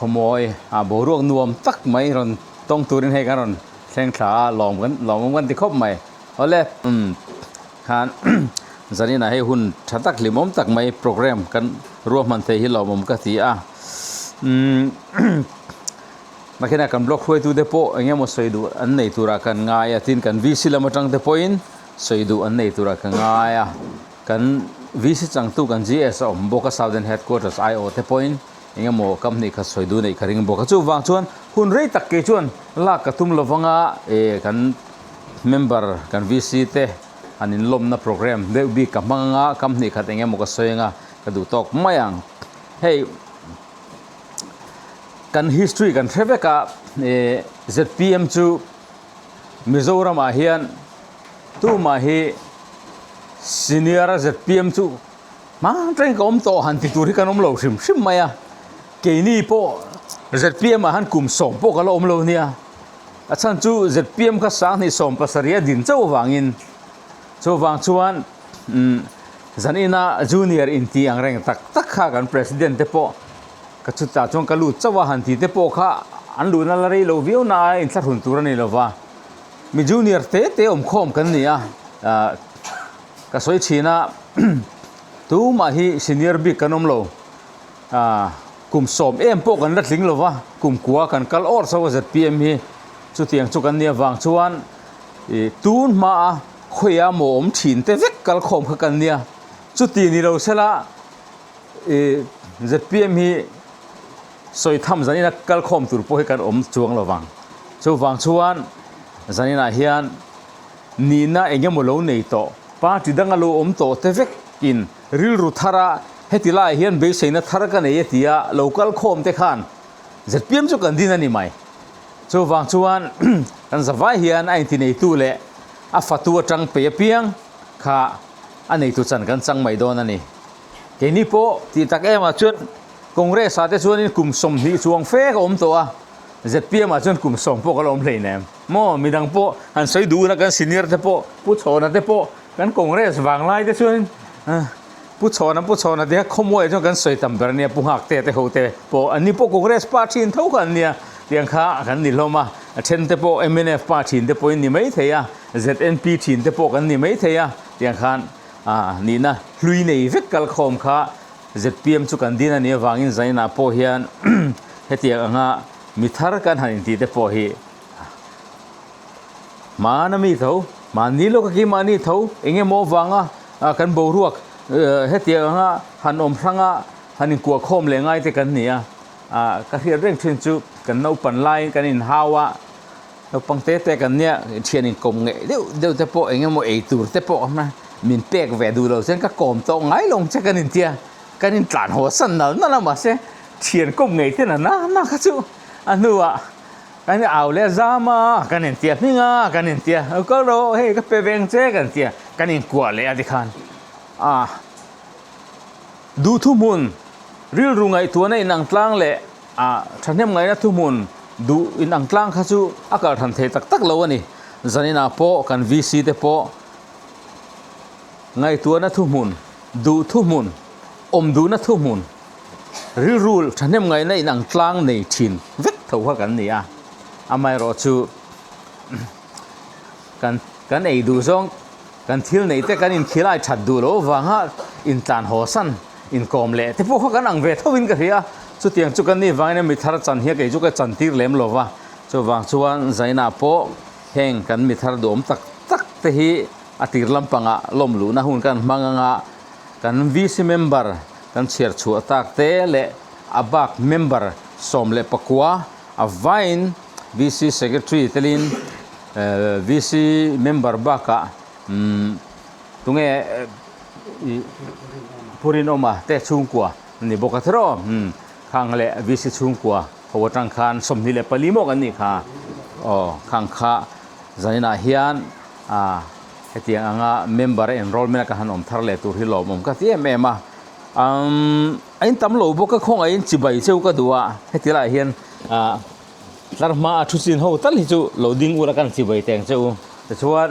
Khawmawi ah boruak nuam tak mai rawn tawng turin hei kan rawn thleng thla a lawm kan lawmawm kan ti khawp mai. Awle umm khan zaninah hei hun tha tak hlimawm tak mai program kan ruahman thei hi lawmawm ka ti a umm Mahkena kan blog hruaitute pawh eng emaw sawi duh an nei turah kan ngai a, tin kan VC lam atang te pawhin sawi duh an nei turah ka ngai a, kan VC changtu kan GS a awm bawk a, Southern Headquarters IO te pawhin eng emaw company kha sawi duh neih ka ring bawk a, chuvang chuan hun rei tak kei chuan lak ka tum lovang a, eh kan member kan VC te an inlawmna program deuh bik ka hmang anga company khat eng emaw ka sawi anga ka duh tawk mai ang hei. Kan history kan hre vek a, zpm chu Mizoramah hian tumah hi senior a zpm chu hma tangin ka awm tawh han ti tur hi kan awm lo hrim hrim mai a, keini pawh zpm ah han kum sawm pawh ka la awm lo nia, a chhan chu zpm kha sanghnih 70 a din chauh avangin chuvang chuan Zanina junior inti ang reng tak tak kha kan president te pawh ka chutah chuan ka lut chauh a, han ti te pawh kha an luhna la rei lo viau na a inthlahrun tur a ni lo va. Mi junior te te awmkhawm kan ni a, ka sawi thin a tumah hi senior bik kan awm lo, kum sawm em pawh kan la tling lo va, kum kua kan kal awr chauh a zpm hi chutiang chu kan nih avang chuan tun hmaa Khawiah maw awm thin te vek kal khawm kha kan nia, chuti ni lo sela ih zpm hi sawi tham zanin a kal khawm tur pawh hi kan awm chuang lo vang. Chuvang chuan zaninah hian nihna eng emaw lo nei tawh, party danga lo awm tawh te vek in rilru thar a heti laiah hian beiseina thar ka nei a ti a, lo kal khawm te khan zpm chu kan din a ni mai. Chuvang chuan kan zavai hian a intineitu leh a fatu atang pei apiang kha a neitu chan kan chang mai dawn a ni. Keini pawh tih tak emah chuan Congress ah te chuanin kum 20 chuang fe ka awm tawh a, zpm ah chuan kum 10 pawh ka la awm hleinem. Maw midang pawh han sawi duhna kan senior te pawh Pu Chhawna te pawh kan Congress vanglai te chuanin Pu Chhawna Pu Chhawna te kha khawmuaiah chuan kan sawi tam ber a nia, Pu Nghaktea te ho te pawh an ni pawh Congress pa thin tho kha an nia tiang kha kan ni hlawm a, a then te pawh mnf pa thin te pawhin ni mai thei a, ZNP thin te pawh kan ni mai thei a tiang khan nihna hlui nei vek kal khawm kha zpm chu kan din a nih avangin zainah pawh hian hetiang anga mi thar kan han intih te pawh hi Hmana mi tho, mahni lawk a keimahni tho, eng emaw avanga kan boruak hetiang anga han awm hranga han inkuah khawm leh ngai te kan ni a, ka hriat reng thin chu kan naupan laiin kan inhau a, naupang te te kan nia thian inkawm ngeih deuh deuh te pawh eng emaw ei tur te pawh min pek ve duh lo chuan ka kawm tawh ngai lo ang che kan intia, kan intlan haw san nal nal a mahse thian kawm ngei te na na kha chu a hnuah. Kan au leh zam a, kan intia hming a, kan intia lo kal rawh hei ka pe veng che kan tia kan inkuah leh a tikhan a duh thuhmun rilru ngaihtuahna inang tlang leh a thahnem ngaihna thuhmun duh inang tlang kha chu a kal than thei tak tak lo a ni. Zaninah pawh kan VC te pawh ngaihtuahna thuhmun duh thuhmun awm duhna thuhmun Rilru thahnem ngaihna inang tlang nei thin vek tho kha kan ni a, amaherawh chu kan kan ei duh zawng kan thil neih te kan inkhilai that duh loh avanga intlan haw san inkawm leh te pawh kha kan ang ve tho in ka hria a, chutiang chu kan nih vangin mi thar chan hian kei chu ka chan tir lem lo va, chuvang chuan Zaina pawh heng kan mi thar duhawm tak tak te hi a tir lampangah lawm luhna hun kan hmang anga kan VC member Kan chhiar chhuah tak te leh a bak member 19 a vain VC Secretary telin VC member bakah tunge Pu Rinawma te chhungkua a ni bawk a thero khang leh VC chhungkua ho atang khan 24 maw kan nih kha aw khang kha zaninah hian hetiang anga member enrollment a ka han awm thar leh tur hi lawmawm ka ti em em a. Umm a in tam lo bawk a khawngaih in chibai cheu ka duh a heti laiah hian ah tlar hma a thu chin ho tal hi chu lo ding ula kan chibai teng che u tichuan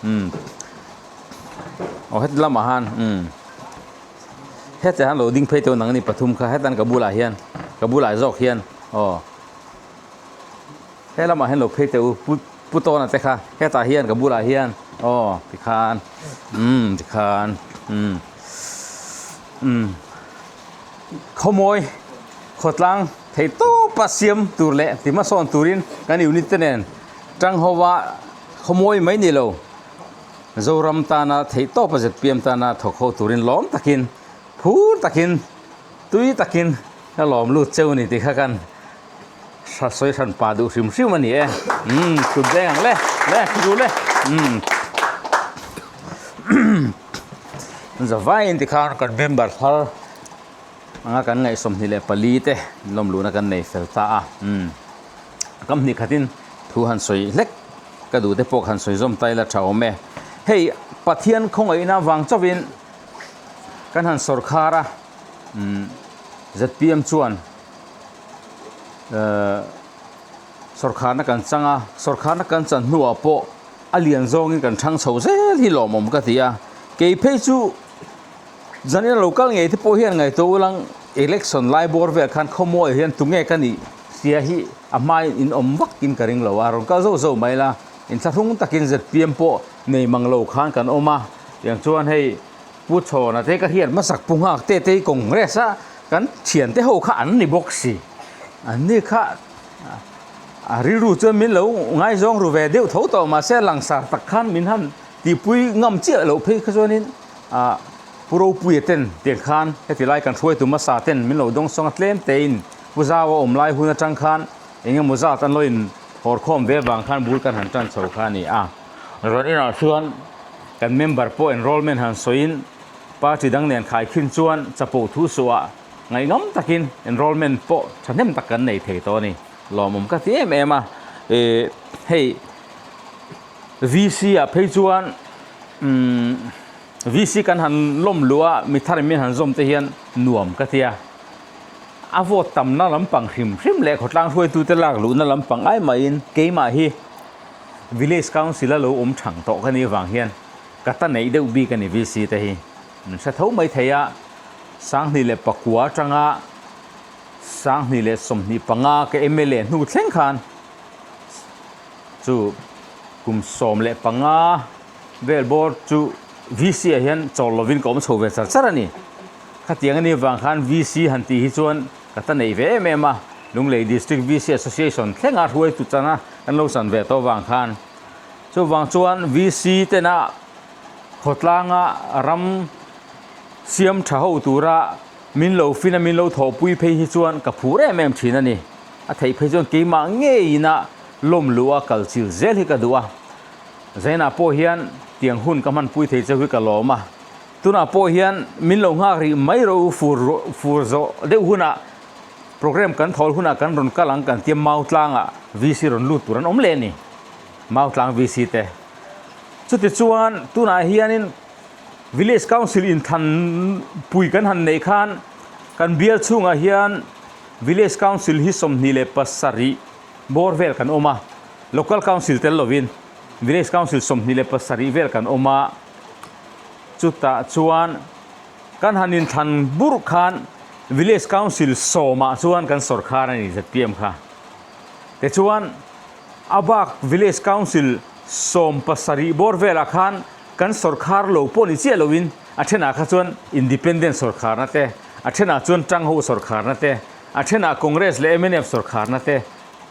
umm aw heti lamah han umm hetah hian lo ding phei teuh nang ni pathum kha hetan ka bulah hian ka bulah zawk hian. Aw. He lamah hian lo phei teh u pu pu tawna te kha hetah hian ka bulah hian aw tikhan umm tikhan umm umm khawmawi khawtlang thei tawpa siam tur leh ti hmasawn turin kan unit te nen tang ho a khawmawi mai ni lo Zoram tana theih tawpa zpm tana thawk ho turin lawm takin phur takin tui takin ka lawm lut cheu a ni tih kha kan. Hra sawi hran pa duh hrim hrim a ni e. Umm thut veng ang le, le thut duh le. Umm zavaiin tikhan kan member thar anga kan ngaih 24 te lawm luhna kan nei fel ta a. Umm kam hnih khatin thu han sawi hlek ka duh te pawh han sawi zawm ta ila tha awm e. Hei Pathian khawngaihna vang chauhin kan han sawrkhar a, umm zpm chuan. Sawrkharna kan chang a, sawrkharna kan chan hnuah pawh a lian zawngin kan thang chho zel hi lawmawm ka ti a. Kei phei chu zanin a lo kal ngei te pawh hian ngaihtuah ulang election lai bawr vel khan khawmuaih hian tunge ka nih sia hi a hmain in awm vakin ka ring lo a, rawn kal zauh zauh mai la, inthlahrung takin zpm pawh nei mang lo khan kan awm a, tiang chuan hei Pu Chhawna te ka hriat hmasak Pu Nghak te te hi Congress a kan thiante ho kha an ni bawk si. An ni kha a rilru chuan min lo ngaizawng ru ve deuh tho tawh mahse langsar tak khan min han tihpui ngam chiah loh phei kha chuanin ah Pu Ropuia ten tiang khan heti lai kan hruaitu hmasa ten min lo dawngsawng a tlem tein Pu Zau a awm lai hun atang khan eng emaw zat an lo in hawrkhawm ve vang khan bul kan han tan chho kha a ni a. Rawn inah chuan kan member pawh enrollment han sawiin party dang nen khaikhin chuan chapo thu suah ngaihnawm takin enrollment pawh thahnem tak kan nei thei tawh a ni. Lawmawm ka ti em em a. Ih hei VC ah phei chuan umm VC kan han lawm luh a mi thar in min han zawm te hian nuam ka ti a. A vote tamna lampang hrim hrim leh khawtlang hruaitute lak luhna lampang ai mahin keimah hi Village Council a lo awm thang tawh ka nih vang hian ka ta neih deuh bik a ni VC te hi. Min hre tho mai thei a, 2009 atanga 2025 ka mla hnu thleng khan chu kum 15 vel bawr chu VC ah hian chawl lovin ka awm chho ve char char a ni. Khatiang a nih vang khan VC han tih hi chuan Ka ta nei ve em em a, Lunglei District VC Association thlenga hruaitu chana kan lo chan ve tawh vang khan. Chuvang chuan VC tena khawtlanga ram siam tha ho tura min lo fin a, min lo thawhpui phei hi chuan ka phur em em thin a ni. A theih phei chuan keimah ngeiin a lawm luh a kal chil zel hi ka duh a. Zainah pawh hian tiang hun ka hmanpui thei cheu hi ka lawm a. Tunah pawh hian min lo nghak rih mai rawh u fur fur zawh deuh hunah program kan thawl hunah kan rawn kal ang kan tia Mautlangah VC rawn lut tur an awm leh a ni. Mautlang VC te. Chutichuan tunah hianin Village Council inthlan pui kan han neih khan kan bial chhungah hian Village Council hi 27 bawr vel kan awm a, Local Council tel lovin Village Council 27 vel kan awm a. Chutah chuan kan han inthlan burh khan Village Council sawmah chuan kan sawrkhar a ni zpm kha. Tichuan a bak Village Council 17 bawr velah khan kan sawrkhar lo pawh ni chiah loin a thenah kha chuan Independent sawrkharna te, a thenah chuan Tangho sawrkharna te, a thenah Congress leh mnf sawrkharna te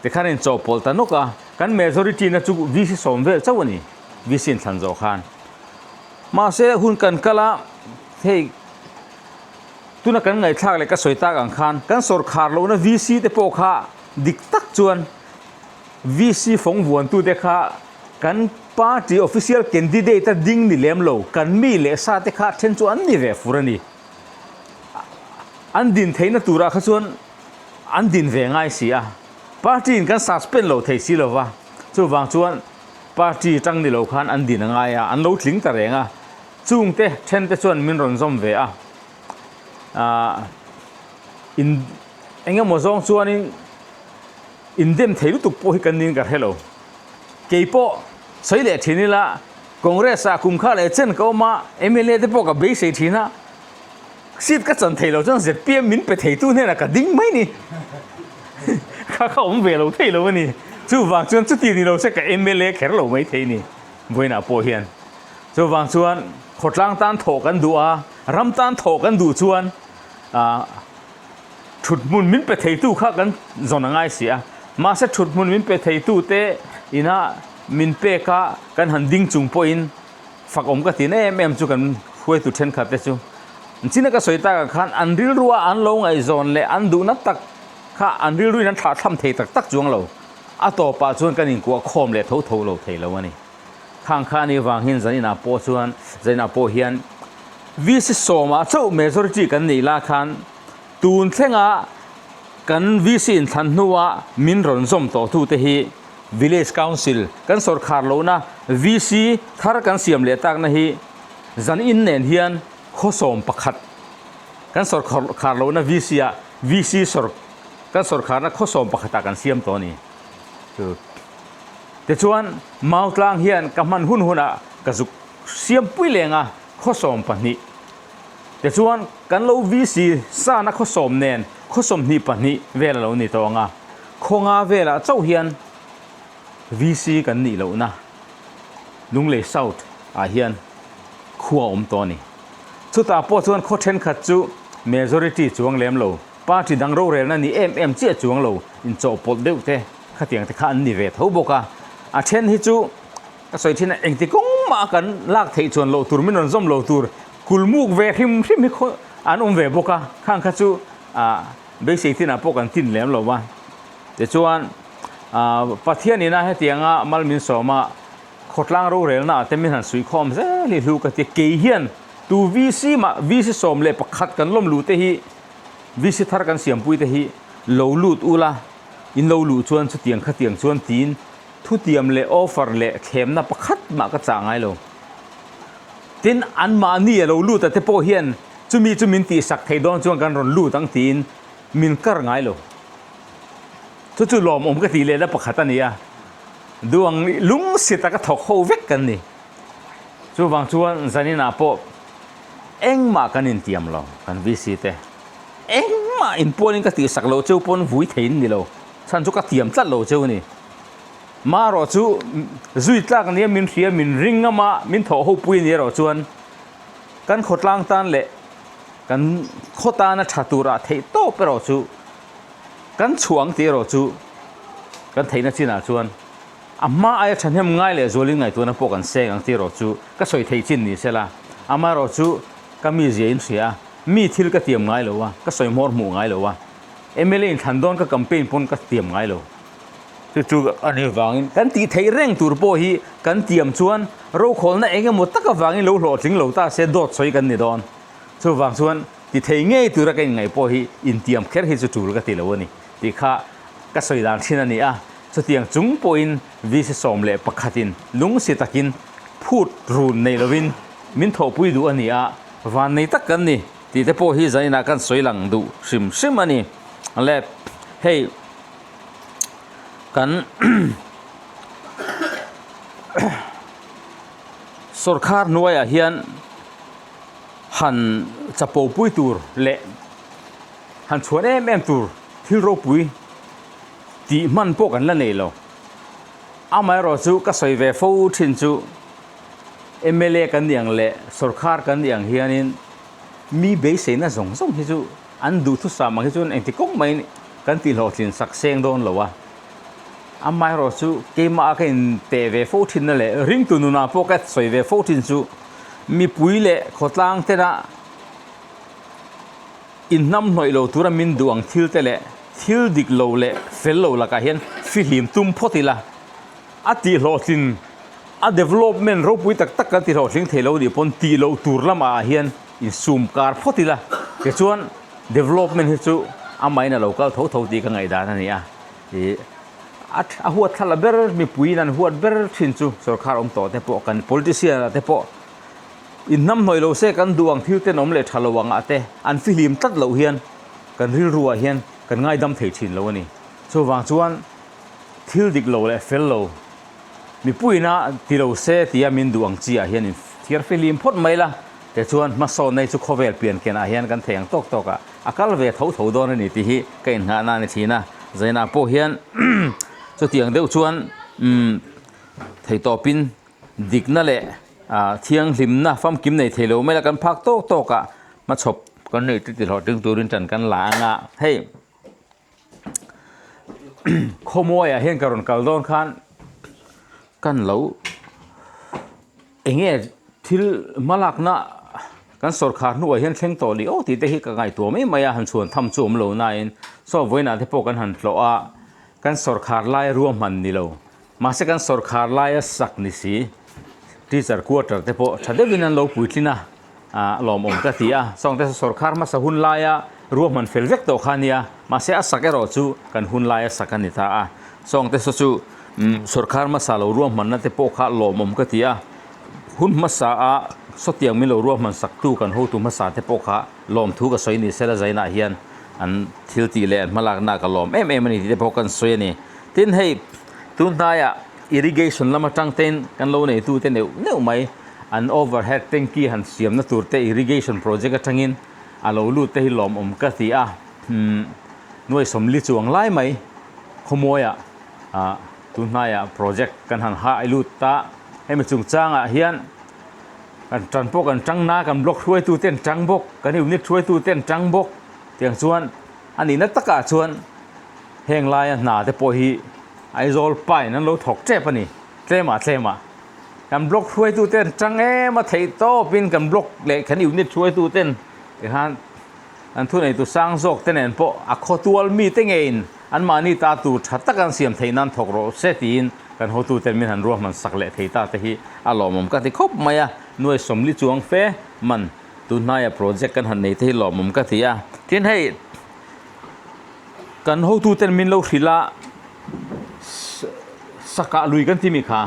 tikhan a inchawhpawlh ta nawk a. Kan majority na chu VC sawm vel chauh a ni VC inthlan zawh khan. Mahse hun kan kal a, hei tuna kan ngaihthlak leh ka sawi tak ang khan kan sawrkhar lohna VC te pawh kha dik tak chuan VC fawng vuantute kha kan party official candidate a ding ni lem lo, kan mi leh sa te kha then chu an ni ve fur a ni. An din theihna turah kha chuan an din ve ngai si a, party in kan suspend lo thei si lova, chuvang chuan Party tang ni lo khan an din a ngai a, an lo tling ta reng a, chungte thente chuan min rawn zawm ve a, aah in eng emaw zawng chuanin indem thei lutuk pawh hi kan nin ka hre lo. Kei pawh sawi leh thin ila Congress ah kum kha leh chen ka awm a, mla te pawh ka beisei thin a, seat ka chan thei lo chuan zpm min pe theitu hnenah ka ding mai ni. Kha kha awm ve lo thei lo a ni. Chuvang chuan chuti ni lo se ka mla kher lo mai thei ni vawiinah pawh hian. Chuvang chuan khawtlang tan thawh kan duh a, ram tan thawh kan duh chuan ah thut hmun min pe theitu kha kan zawn a ngai si a. Mahse thut hmun min pe theitu te ina min pek a kan han ding chung pawhin fak awm ka tin em em chu kan hruaitu thenkhat te chu. China ka sawi takah khan an rilrua an lo ngaihzawn leh an duhna tak kha an rilruin an thlahthlam thei tak tak chuang lo. A tawpah chuan kan inkuah khawm leh tho tho lo thei lo a ni. Khang kha anih vang hian zaninah pawh chuan zaninah pawh hian VC sawmah chauh majority kan neih la khan tun thlenga kan VC inthlan hnua min rawn zawm tawhtute hi Village Council kan sawrkhar lohna VC thar kan siam leh takna hi zanin nen hian khawsawm pakhat kan sawrkhar lohna VC ah VC sawr kan sawrkharna khawsawm pakhatah kan siam tawh a ni. Chu tichuan Mautlang hian ka hman hun hunah ka zuk siam pui leng a khawsawm pahnih. Tichuan kan lo VC sana khawsawm nen khawsawm hnih pahnih vel a lo ni tawh ang a, khawnga velah chauh hian VC kan nih lohna Lunglei South ah hian khua a awm tawh a ni. Chutah pawh chuan khaw thenkhat chu majority chuang lem lo, party dang rorelna ni em em chiah chuang lo inchawhpawlh deuh te khatiang te kha an ni ve tho bawk a. A then hi chu ka sawi thin a, engti kawng mah kan lak theih chuan loh tur, min rawn zawm lo tur kulmuk ve hrim hrim hi khaw an awm ve bawk a, khang kha chu ah beisei tinah pawh kan tin lem lo va. Tichuan ah Pathian ina hetianga mal min sawm a, Khawtlang rorelna ah te min han suihkhawm zel hi hlu ka ti. Kei hian tu VC mah VC 11 kan lawm luh te hi VC thar kan siampui te hi lo lut ula in lo luh chuan chutiang khatiang chuan tiin thutiam leh offer leh thlemna pakhat mah ka chah ngai lo. Tin anmahni a lo lut a te pawh hian chumi chu min tihsak thei dawn chuan kan rawn lut ang tiin min kar ngai lo. Chu chu lawmawm ka tih lehna pakhat a ni a. Duang lung si taka thawk ho vek kan ni. Chuvang chuan zaninah pawh engmah kan intiam lo, kan VC te. Engmah inpualin ka tihsak loh cheu pawn vui theiin ni lo. Chhan chu ka tiam tlat lo cheu a ni. Marawh chu zui tlak nia min hria, min ring ngam a, min thawh ho pui a ni erawh chuan kan khawtlang tan leh kan khaw tana tha turah theih tawp erawh chu Kan chhuang tih erawh chu kan theihna chinah chuan a hma aia thahnem ngai leh zualin ngaihtuahna pawh kan seng ang tih erawh chu ka sawi theih chin ni sela. Amaherawh chu ka mizia in hria a, mi thil ka tiam ngai lo a, ka sawi hmawr hmuh ngai lo a, mla in thlan dawn ka campaign pawn ka tiam ngai lo. Chu chu a nih vangin kan tih theih reng tur pawh hi kan tiam chuan rokhawlna eng emaw tak avangin lo hlawhtling lo ta se dawt sawi kan ni dawn. Chuvang chuan Ti thei ngei tura ka inngaih pawh hi intiam kher hi chu tul ka ti lo a ni tih kha ka sawi dan thin a ni a. Chutiang chung pawhin VC 11 in lungsi takin phut run nei lovin min thawhpui duh a ni a, van nei tak kan ni tih te pawh hi zaninah kan sawi lang duh hrim hrim a ni. Le hei kan sawrkhar hnuaiah hian han chapo pui tur leh han chhuan em em tur thil ropui tih hman pawh kan la nei lo. Amaherawh chu ka sawi ve fo thin chu mla kan nih ang leh sawrkhar kan nih ang hianin mi beiseina zawng zawng hi chu an duhthusam ang hi chuan engti kawng maiin kan tihhlawhtlin sak seng dawn lo a. Amaherawh chu keimah ka inteh ve fo thinna leh ringtu nunah pawh ka sawi ve fo thin chu mipui leh khawtlang tena inhnamhnawih lo tura min duh ang thil te leh thil dik lo leh fel lo lakah hian fihlim tum phawt ila a tihhlawhtlin a development ropui tak tak kan tihhlawhtling thei lo nih pawn tih loh tur lamah hian insum kar phawt ila tichuan development hi chu amahin a lo kal tho tho tih ka ngaihdan a ni a. Ih a a huat thla la ber mipuiin an huat ber thin chu sorkar awm tawh te pawh kan politician ah te pawh inhnamhnawih lo se kan duh ang thil ten awm leh tha lo ang ah te an fihlim tlat loh hian kan rilru ah hian kan ngaidam thei thin lo a ni. Chuvang chuan thil dik lo leh fel lo mipuiin a ti lo se tia min duh ang chi ah hian in thiar fihlim phawt mai la tichuan hmasawnna hi chu khawvel pian kenah hian kan thei ang tawk tawk a. A kal ve tho tho dawn a ni tih hi ka innghahna a ni thin a. Zainah pawh hian chutiang deuh chuan umm theitawpin dikna leh ah thianghlimna famkim nei thei lo mai la kan phak tawk tawk a hmachhawp kan nei te tihlawhtling turin ṭan kan la ang a hei khawmuaiah hian ka rawn kal dawn khan kan lo Enge thil hmalakna kan sawrkhar hnuah hian thleng tawh lih aw tih te hi ka ngaihtuah mai mai a, han chhuan tham chu awm lo nain saw vawiinah te pawh kan han tlawh a, kan sawrkhar laia ruahman ni lo mahse kan sawrkhar laia sak ni si teacher quarter te pawh tha deuhin an lo puitlin a, ah lawmawm ka ti a, sawng te sawrkhar hmasa hun laia ruahman fel vek tawh kha nia mahse a sak erawh chu kan hun laia sak a ni ta a, sawng te saw chu Umm sorkar hmasa lo ruahmanna te pawh kha lawmawm ka ti a, hun hmasa a sawtiang min lo ruahman sak tu kan hotu hmasa te pawh kha lawmthu ka sawi ni sela zainah hian an thil tih leh an hmalakna ka lawm em em a ni tih te pawh kan sawi a ni. Tin hei tun hnaiah irrigation lam atang ten kan lo neitu te neuh neuh mai an overhead tanky han siamna tur te irrigation project atangin a lo lut te hi lawmawm ka ti a, umm nuai sawmli chuang lai mai khawmuaiah ah tun hnaiah project kan han hai lut ta hemi chungchangah hian kan tan pawh kan tang na kan block hruaitu te an tang bawk kan unit hruaitu te an tang bawk tiang chuan a nihna takah chuan heng laia hna te pawh hi Aizawl pain an lo thawk tep a ni tlemah tlemah kan block hruaitu te an tang em a theih tawpin kan block leh kan unit hruaitu ten tikhan An thuneitu sang zawk te nen pawh a khawtual mite ngeiin anmahni ta tur tha tak an siam theih nan thawk rawh se tiin kan hotuten min han ruahman sak leh thei ta te hi a lawmawm ka ti khawp mai a, nuai sawmli chuang fe man tun hnaia project kan han nei te hi lawmawm ka ti a. Tin hei kan hotuten min lo hrilh a sakah lui kan ti mi kha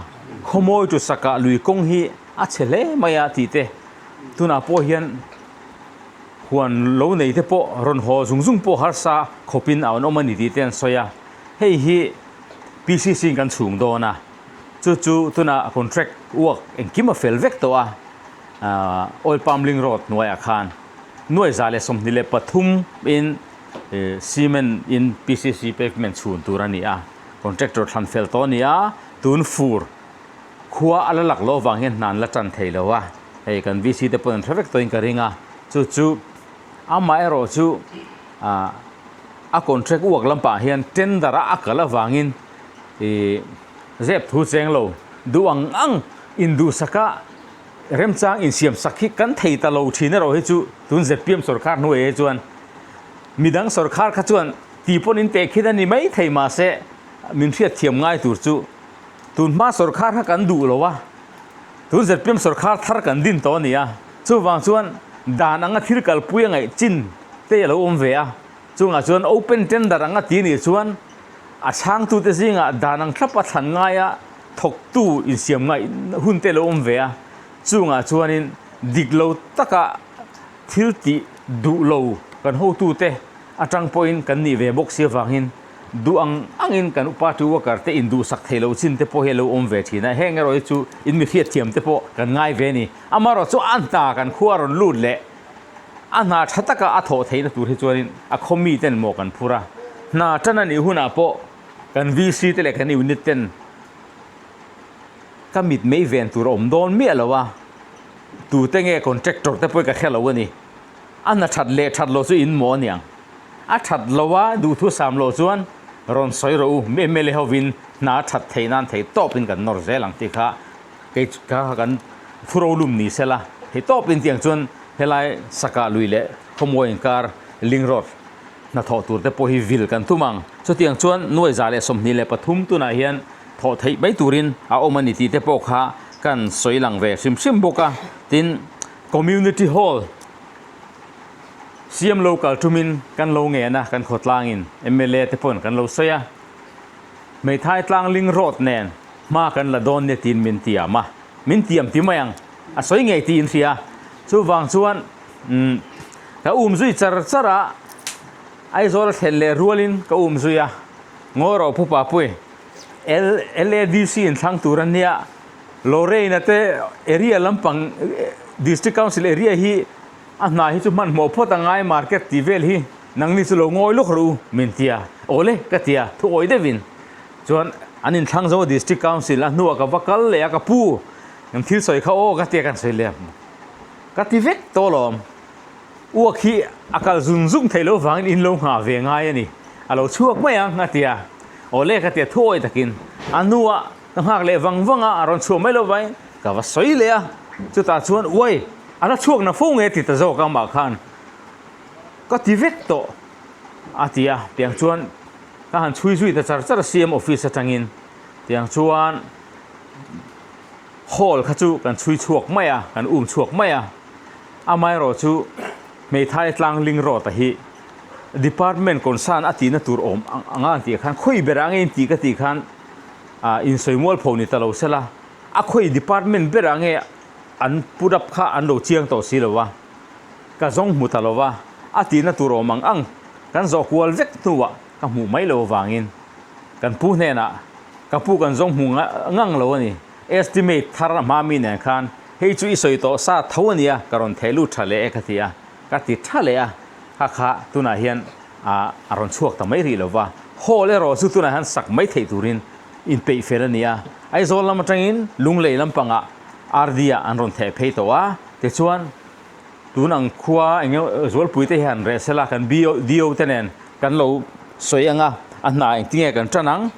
khawmawi chu sakah lui kawng hi a chhe hle mai a tih te tunah pawh hian Huan lo nei te pawh rawn haw zung zung pawh harsa khawpin a an awm a ni tih te an sawi a, hei hi PCC in kan chhung dawn a, chu chu tunah contract work engkim a fel vek tawh a, Oil Palm Link Road hnuaiah khan nuai 123 in cement in PCC pavement chhun tur a ni a, contractor thlan fel tawh a ni a, tun fur khua a la lak loh avang hian hna an la tan thei lo a, hei kan VC te pawhin an hre vek tawhin ka ring a, chu chu amaherawh chu ah a contract work lampah hian tender a a kal avangin ih zep thu cheng lo duh ang ang induhsaka remchang insiam sak hi kan thei ta lo thin erawh hi chu tun zpm sorkar hnuaiah hi chuan midang sorkar kha chuan ti pawn in teh khin a ni mai thei mahse min hriatthiam ngai tur chu Tun hma sawrkhar kha kan duh lo a, tun zpm sawrkhar thar kan din tawh a ni a, chuvang chuan dan anga thil kalpui a ngaih chin te a lo awm ve a, chungah chuan open tender anga ti nih chuan a chhangtute zingah dan ang thlap a thlan ngaia thawktu insiam ngaih hun te a lo awm ve a, chungah chuanin dik lo taka thil tih duh lo kan hotute atang pawhin kan nih ve bawk si avangin Duh ang angin kan party worker te induhsak thei lo chin te pawh hi a lo awm ve thin a, heng erawh hi chu in mi hriatthiam te pawh kan ngai ve a ni. Amaherawh chu a hna kan khua rawn lut leh a hna tha taka a thawh theihna tur hi chuanin a khaw mi ten maw kan phur a, hna tan a nih hunah pawh kan VC te leh kan unit ten ka mit mei ven tur a awm dawn miah lo a, tute nge contractor te pawh hi ka hre lo a ni. A hna that leh that loh chu in maw aniang. A that lo a duhthu sam loh chuan rawn sawi rawh u, mla hovin hna a that theih nan thei tawpin kan nawr zel ang tih kha kei kha kan thuro lum ni sela thei tawpin tiang chuan helai Saka lui leh Khawmuai inkar Link Road hnathawh tur te pawh hi vil kan tum ang. Chutiang chuan nuai 123 tunah hian thawh theih mai turin a awm a ni tih te pawh kha kan sawi lang ve hrim hrim bawk a. Tin, Community Hall siam lo kal tumin kan lo ngen a, kan khawtlangin mla te pawhin kan lo sawi a, Hmeithai tlang ling road nen hma kan la dawn nia tiin min tiam a, min tiam ti mai ang, a sawi ngei tiin hria. Chuvang chuan umm ka um zui char char a, Aizawl a thlen leh rualin ka um zui a, Ngaw rawh Pu Papui, LADC in thlang tur a nia, Lorraine-a te area lampang District Council area hi a hna hi chu hmanhmawh phawt a ngai market tih vel hi nangni chu lo ngawi lawk rawh u min ti a. Awle ka ti a, thu awih deuhin chuan an inthlang zo a District Council a hnuah ka va kal leh a ka pu kan thil sawi kha aw ka ti a kan sawi leh a ka ti vek tawh alawm. Uak hi a kal zung zung theih loh vangin in lo nghah ve ngai a ni. A lo chhuak mai ang a ti a, awle ka ti a thu awih takin a hnuah ka nghak leh vang vang a, a rawn chhuah mai loh vangin ka va sawi leh a, chutah chuan uai a la chhuak na fo nge ti ta zawk a amah khan ka ti vek tawh a ti a, tiang chuan ka han chhui zui ta char char a CM office atangin tiang chuan hall kha chu kan chhui chhuak mai a, kan um chhuak mai a, amaherawh chu hmeithai tlang ling rawt a hi department concern a tihna tur awm anga an tih khan khawi berah nge in tih ka tih khan ah insawi mualpho ni ta lo sela a khawi department berah nge an put up kha an lo chiang tawh si lo a ka zawng hmu ta lo va a tihna tur awm ang ang kan zawh kual vek hnuah ka hmuh mai lo avangin kan pu hnenah ka pu kan zawng hmu ngang lo a ni estimate thar a hma mi nen khan hei chu i sawi tawh sa tho a nia ka rawn theh lut tha leh e ka ti a ka ti tha leh a kha kha tunah hian ah a rawn chhuak ta mai rih lo va hall erawh chu tunah hian sak mai theih turin inpeih fel a ni a Aizawl lam atangin Lunglei lampangah RD ah an rawn theh phei tawh a tichuan Tun ang khua eng emaw zualpui te hian reh sela kan BDO te nen kan lo sawi ang a, a hna engtinge kan tan ang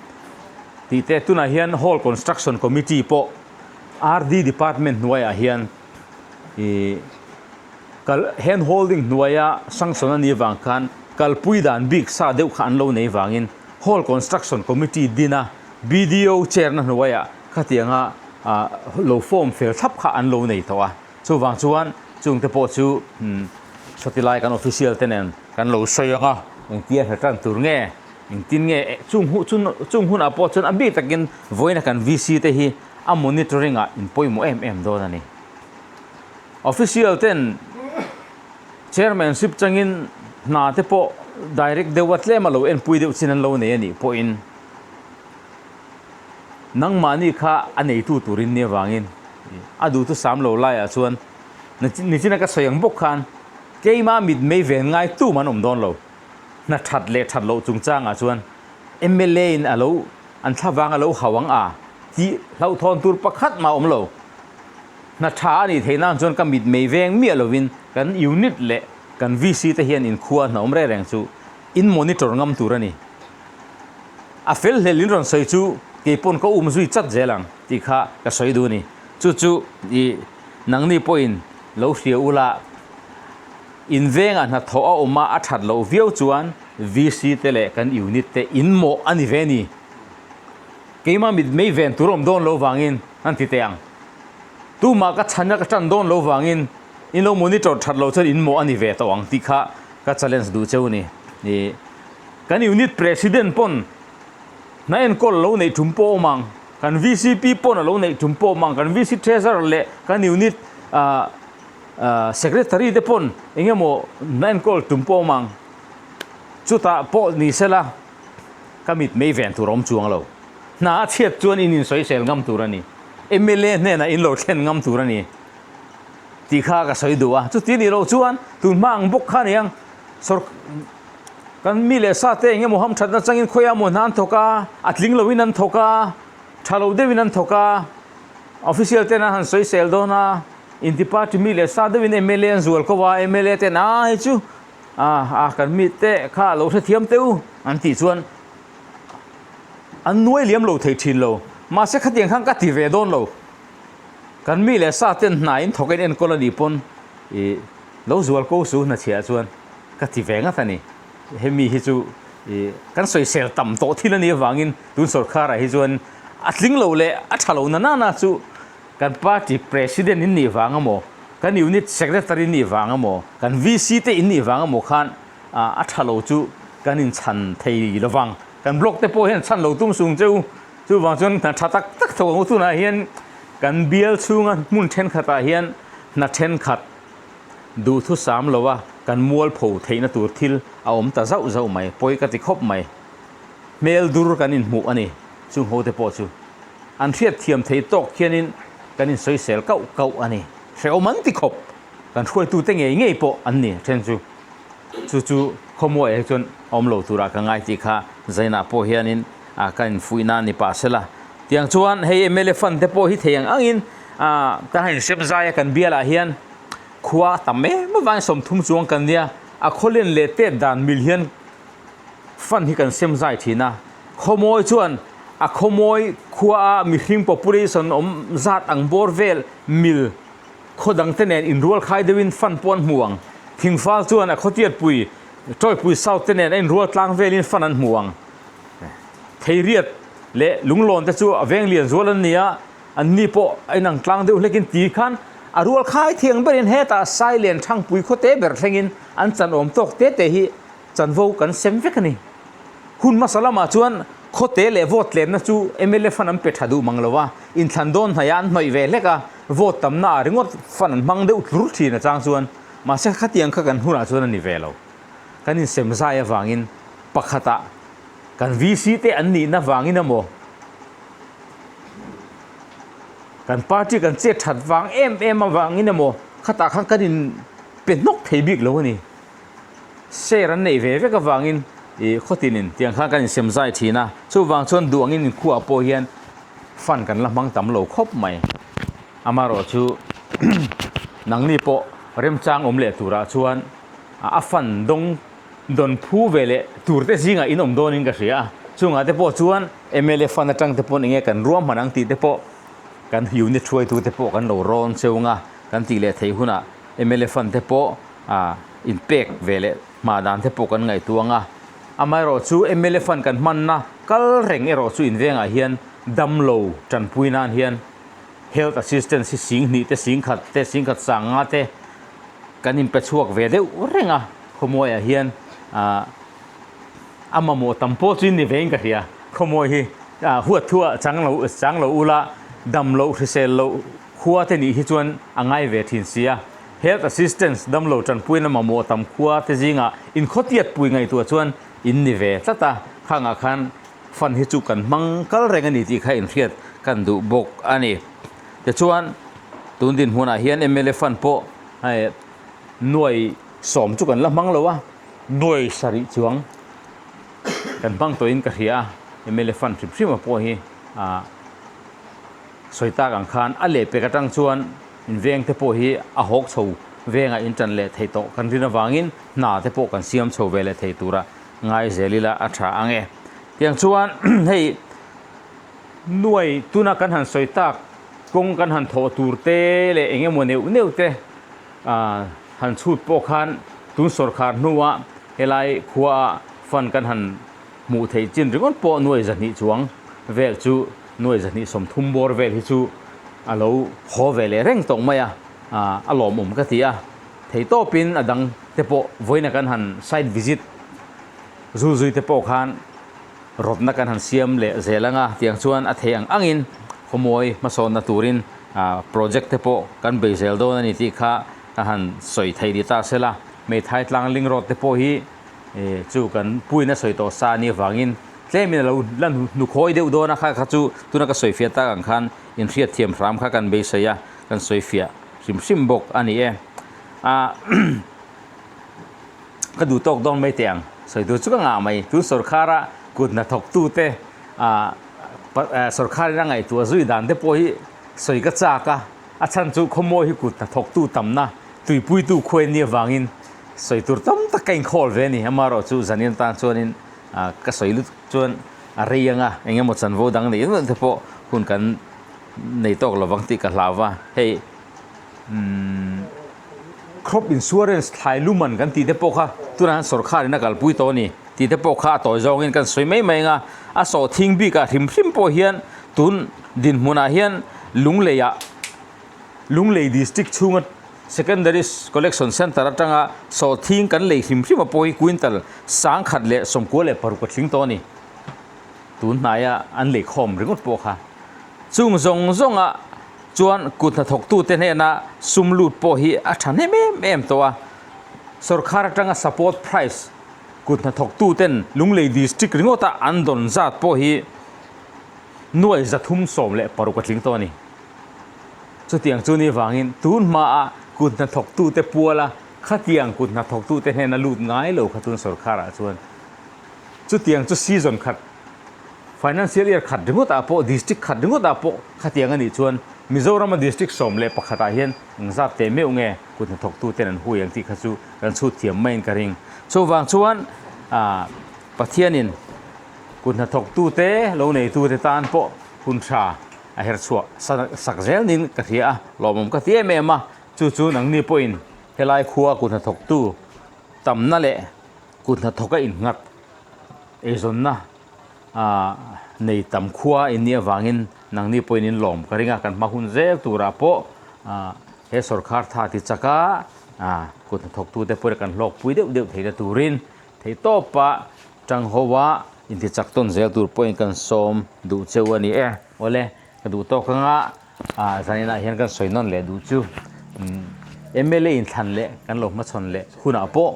tih te tunah hian Hall Construction Committee pawh RD Department hnuaiah hian ih kal hand holding hnuaia sanction a nih avang khan kalpui dan bik sa deuh kha an lo nei vangin Hall Construction Committee din a BDO chair na hnuaiah khatianga ah lo form fel thlap kha an lo nei tawh a. Chuvang chuan chungte pawh chu sawti lai kan official te nen kan lo sawi ang a, engtia hre tan tur nge, engtin nge chung hu chun chung hunah pawh chuan a bik takin vawiina kan VC te hi a monitoring ah in pawimawh em em dawn a ni. Official ten chairmanship changin hna te pawh direct deuh a tlem a lo enpui deuh chin an lo nei a nih pawhin Nangmahni kha a neitu turin ni avangin a duhtu sam lo laiah chuan nichina ka sawi ang bawk khan keimah mitmei ven ngai tum an awm dawn lo. Hna that leh that loh chungchangah chuan mla in a lo an thlavang a lo hau ang a tih hlauhthawn tur pakhat mah a awm lo. Hna tha a nih theih nan chuan ka mitmei veng miah lovin kan unit leh kan VC te hian inkhua hna awm reng reng chu in monitor ngam tur a ni. A fel hlel in rawn sawi chu kei pawn ka um zui chat zel ang tih kha ka sawi duh a ni. Chu chu i nangni pawhin lo hria ula, in vengah hnathawh a awm a a that loh viau chuan VC te leh kan unit te in mawh a ni ve ni. Keimah mit mei ven tur a awm dawn lo vangin an ti teh ang. Tumah ka chhanna ka tan dawn lo vangin in lo monitor that loh chuan in mawh a ni ve tawh ang tih kha ka challenge duh cheu a ni. I. Kan unit president pawn hna enkawl lo neih tum pawh awm ang, kan VCP pawn a lo neih tum pawh awm ang, kan VC treasurer leh kan unit secretary te pawn eng emaw hna enkawl tum pawh awm ang. Chutah pawh ni sela ka mit mei ven tur a awm chuang lo. Hna a chhiat chuan in insawisel ngam tur a ni. Mla hnenah in lo thlen ngam tur a ni tih kha ka sawi duh a. Chuti nih loh chuan tun hma ang bawk kha aniang sawrkar. Kan mi leh sa te eng emaw hamthatna changin khawiah maw hna an thawk a, a tling loin an thawk a, tha lo deuhin an thawk a, official ten an han sawisel dawn a, inti party mi leh sa deuhin mla an zual ko a, mla ten a hei chu a kan mi te kha lo hrethiam teh u an tih chuan an nuai liam lo thei thin lo. Mahse khatiang khan ka ti ve dawn lo. Kan mi leh sa ten hna in thawk a in enkawl a nih pawn ih lo zual ko su hnachiah chuan. Ka ti ve ngat a ni. Hemi hi chu i kan sawisel tam tawh thil a nih avangin tun sorkharah hi chuan a tling lo leh a tha lo na nana chu kan party president in nih vang emaw, kan unit secretary nih vang emaw, kan VC te in nih vang emaw khan a tha lo chu kan inchhan thei lo vang. Kan block te pawh hian chhan lo tum sung cheu. Chuvang chuan hna tha tak tak tho ang u. Tunah hian kan bial chhunga hmun thenkhatah hian hna thenkhat Duhthusam lova kan mualpho theihna tur thil a awm ta zauh zauh mai, pawi ka ti khawp mai. Hmel dur kan inhmuh a ni, chung hote pawh chu an hriatthiam thei tawk khianin kan insawisel kauh kauh a ni. Hrehawm an ti khawp, kan hruaitute ngei ngei pawh an ni a then chu. Chu chu khawmuaih hi chuan a awm lo turah ka ngai tih kha Zainah pawh hianin ah ka infuihna a ni pah sela. Tiang chuan hei mla fund te pawh hi thei ang angin ah ka han insem zai a kan bialah hian khua a tam em avangin 30 chuang kan nia a khawlen leh tet dan mil hian fund hi kan sem zai thin a. Khawmawi chuan a khawmawi khua a mihring population awm zat ang bawr vel mil khaw dangte nen inrual khai deuhin fund pawh an hmu ang. Thingfal chuan a khawtiatpui Tawipui South te nen a inrual tlang velin fund an hmu ang. Theiriat leh lunglawn te chu a veng lian zual an ni a, an ni pawh a inang tlang deuh hlekin ti khan a rual khai thiang berin hetah Sailen Thangpui khawte ber thlengin an chan awm tawk te te hi chanvo kan sem vek a ni. Hun hmasa lamah chuan khawte leh vote tlemna chu mla fund an pe tha duh mang lo a, inthlan dawn hnaihah an hnawih ve hlek a, vote tamna ah ringawt fund an hmang deuh tlur thin a chang chuan mahse khatiang kha kan hunah chuan a ni ve lo. Kan insem zai avangin pakhatah kan VC te an nihna vangin emaw kan party kan chet that vang em em avangin emaw khatah khan kan in pe hnawk thei bik lo a ni. Share an neih ve vek avangin ih khawtinin tiang khan kan insem zai thin a, chuvang chuan duh angin inkhuaah pawh hian fund kan la hmang tam lo khawp mai. Amaherawh chu nangni pawh remchang awm leh turah chuan a fund dawng dawn phu ve leh tur te zingah in awm dawnin ka hria a, chungah te pawh chuan mla fund atang te paw'n enge kan ruahman ang tih te pawh kan unit hruaitu te pawh kan lo rawn cheu ang a, kan tih leh theih hunah mla fund te pawh a inpek ve leh hma dan te pawh kan ngaihtuah ang a, amaherawh chu mla fund kan hmanna kal reng erawh chu invengah hian damlo tanpui nan hian health assistance hi 2000 te 10,000 te 10,000 sanga te kan inpe chhuak ve deuh reng a, khawmuaiah hian ah a mamawh tam pawh chu in ni vein ka hria, khawmuai hi ah huat thuah chang lo chang lo ula dam loh hrisel loh khua te nih hi chuan a ngai ve thin si a, health assistance dam lo tanpuina mamawh tam khua te zingah inkhawtiat pui ngaihtuah chuan in ni ve tlat a, khangah khan fund hi chu kan hmang kal reng a ni tih kha inhriat kan duh bawk a ni. Tichuan tun dinhmunah hian mla fund pawh hei nuai sawm chu kan la hmang lo a, nuai sarih chuang kan hmang tawhin ka hria a, mla fund hrim hrim a pawh hi ah sawi tak ang khan a lehpek atang chuan inveng te pawh hi a hawk chho vengah in tan leh thei tawh kan rin avangin hna te pawh kan siam chho ve leh thei tura ngai zel ila a tha ang e. Tiang chuan hei nuai tuna kan han sawi tak kawng kan han thawh tur te leh eng emaw neuh neuh te ah han chhut pawh khan tun sawrkhar hnuah helai khuaah fund kan han hmuh theih chin ringawt pawh nuai 200 chuang vel chu nuai 230 bawr vel hi chu a lo haw ve leh reng tawh mai a ah a lawmawm ka ti a theitawpin a dang te pawh vawiina kan han site visit zul zui te pawh khan rawtna kan han siam leh zel ang a tiang chuan a thei ang angin khawmawi hmasawnna turin ah project te pawh kan bei zel dawn a ni tih kha ka han sawi thei ni ta sela hmeithai tlang ling rawt te pawh hi ih chu kan puina sawi tawh sa a nih avangin tlemin a lo la hnukhawi deuh dawn a kha kha chu tuna ka sawi fiah tak ang khan inhriat thiam hram kha kan beisei a kan sawi fiah hrim hrim bawk a ni e ah Ka duh tawk dawn mai teh ang, sawi tur chu ka ngah mai. Tun sawrkhara kut hnathawktute ah sawrkharin a ngaihtuah zui dan te pawh hi sawi ka chak a, a chhan chu khawmawi hi kut hnathawktu tamna tuipuitu khuai ni avangin sawi tur tam tak ka inkhawl ve a ni. Amaherawh chu zanin atan chuanin ka sawi lut chuan a rei ang a, eng emaw chanvo dang neih nual te pawh hun kan nei tawk lovang tih ka hlau va, hei umm. Crop insurance thlai luman kan tih te pawh kha tunah hian sawrkharin a kalpui tawh a ni tih te pawh kha a tawi zawngin kan sawi mai mai ang a, a sawhthing bikah hrim hrim pawh hian tun dinhmunah hian Lungleiah Lunglei district chhunga Secondary Collection Centre atanga sawhthing kan lei hrim hrim a pawh hi quintal 196 a tling tawh a ni. Tun hnaia an lei khawm ringawt pawh kha chung zawng zawnga chuan kut hnathawktute hnena sum lut pawh hi a tha hnem em em tawh a, sawrkhar atanga support price kut hnathawktuten Lunglei district ringawta an dawn zat pawh hi nuai 316 a tling tawh a ni. Chutiang chu ni vangin tun hmaa kut hnathawktute puala khatiang kut hnathawktute hnena lut ngai lo kha tun sawrkharah chuan. Chutiang chu season khat, financial year khat ringawtah pawh, district khat ringawtah pawh khatiang a nih chuan Mizorama district 11 ah hian engzat teh meuh nge kut hnathawktuten an hui ang tih kha chu kan chhut thiam maiin ka ring. Chuvang chuan Pathianin kut hnathawktute lo neitute tan pawh hun tha a her chhuah sak zel niin ka hria a, lawmawm ka ti em em a, chu chu nangni pawhin helai khua kut hnathawktu tamna leh kut hnathawka innghat eizawnna nei tam khua in nih avangin nangni pawhin in lawm ka ring a, kan hma hun zel turah pawh he sawrkhar tha ti chaka kut hnathawktute pawhin kan hlawkpui deuh deuh theihna turin theihtawpa tang hoa intichak tawn zel tur pawhin kan sawm duh cheu a ni e. Awle, ka duh tawk anga zaninah hian kan sawi nawn leh duh chu mla inthlan leh kan lo hmachhawn leh hunah pawh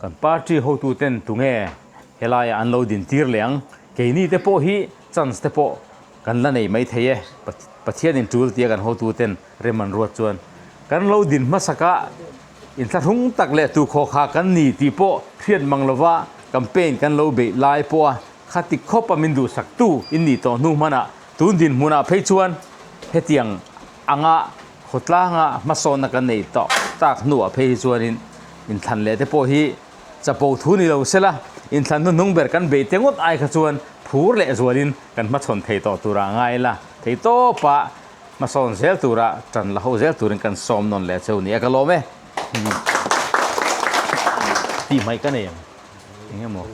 kan party hotuten tunge helaiah an lo din tir leh ang. Keini te pawh hi chance te pawh kan la nei mai thei e. Pathianin tul tia kan hotuten rem an ruat chuan kan lo din hmasak a, inthlahrung tak leh tukhaw kha kan ni tih pawh hriat mang lova campaign kan lo beih lai pawh a Khati khawpa min duhsaktu in nih tawh hnu hmanah tun dinhmunah phei chuan hetiang anga khawtlanga hmasawnna kan nei tawh tak hnuah phei hi chuanin inthlan leh te pawh hi chapo thu ni lo sela, inthlan hnuhnung ber kan bei te ngawt ai kha chuan phur leh zualin kan hmachhawn thei tawh tura ngai la thei tawpa hmasawn zel tura tan la ho zel turin kan sawm nawn leh cheu ni a ka lawm e. Tih hmaih ka nei ang. Eng emaw.